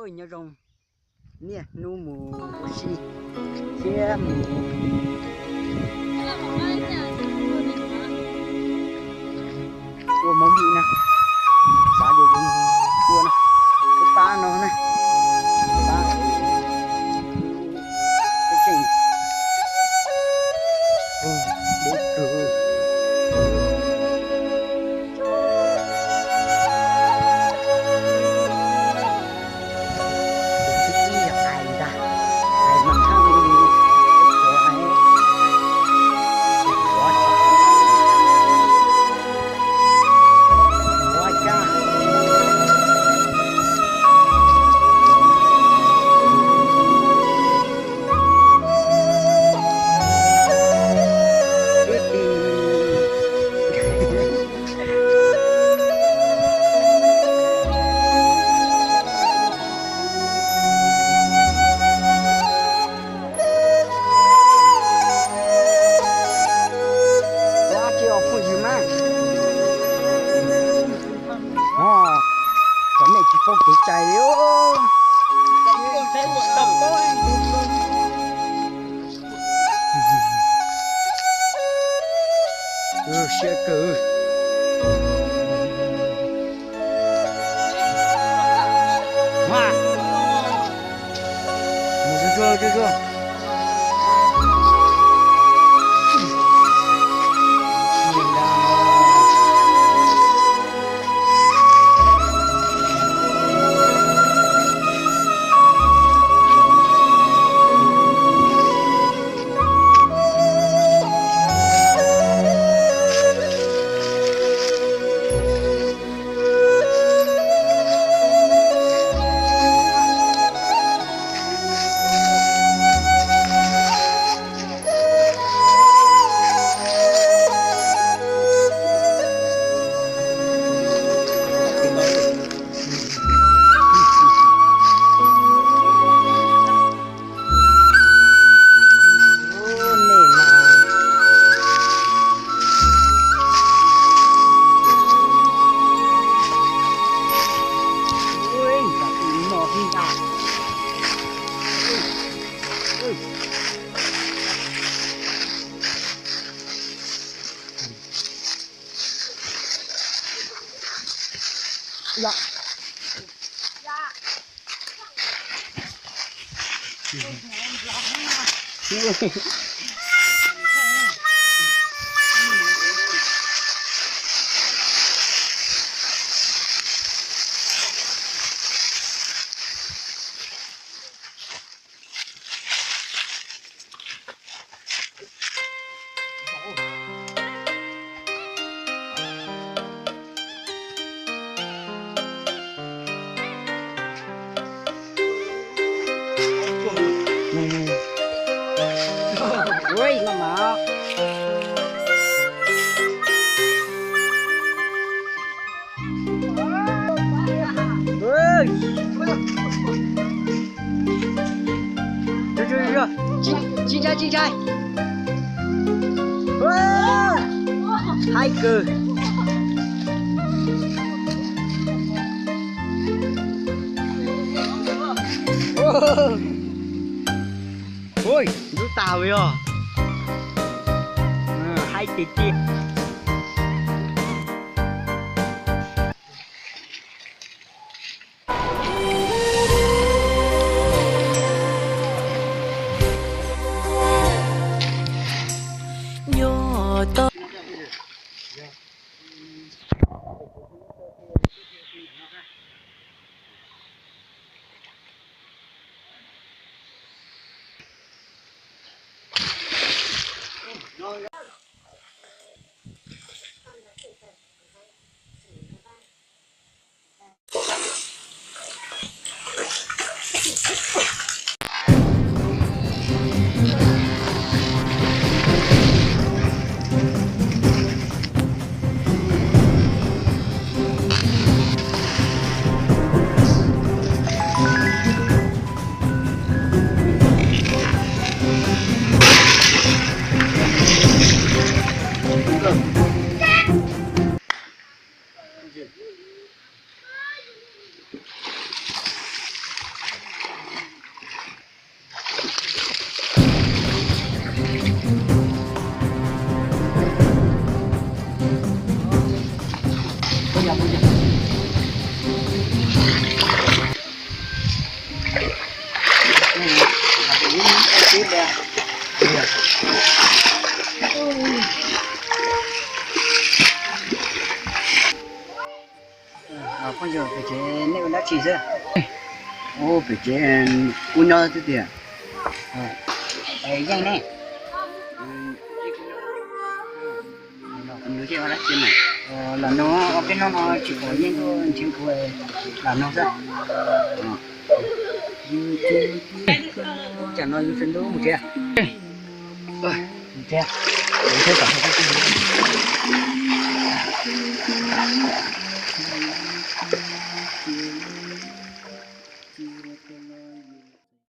Nyob zoo, niaj hnub mus ua si thiab mus ua movie na, xav tias yuav mus ua no, pab no na, pab tseem deb kawg. Ua tsis os phooj ywg mas, ho cov nej tsis paub kev cai li. Siab kawg. Mus tsuag tsuag tsuag tsuag. Tsis ntshai, tsis ntshai. Haib kawg. Ntub tas li os. Haib tiag tiag. Pem tsev nej ua dab tsi xwb? Ub, pem tsev kuv nyob xwb tiag. Yeej ne, lam no, peb hnub no tsis pom yeej tuaj nrhiav kuv, lam no xwb. Tsam no yus tsis ntub mus tsev. Mus tsev, mus tsev tom.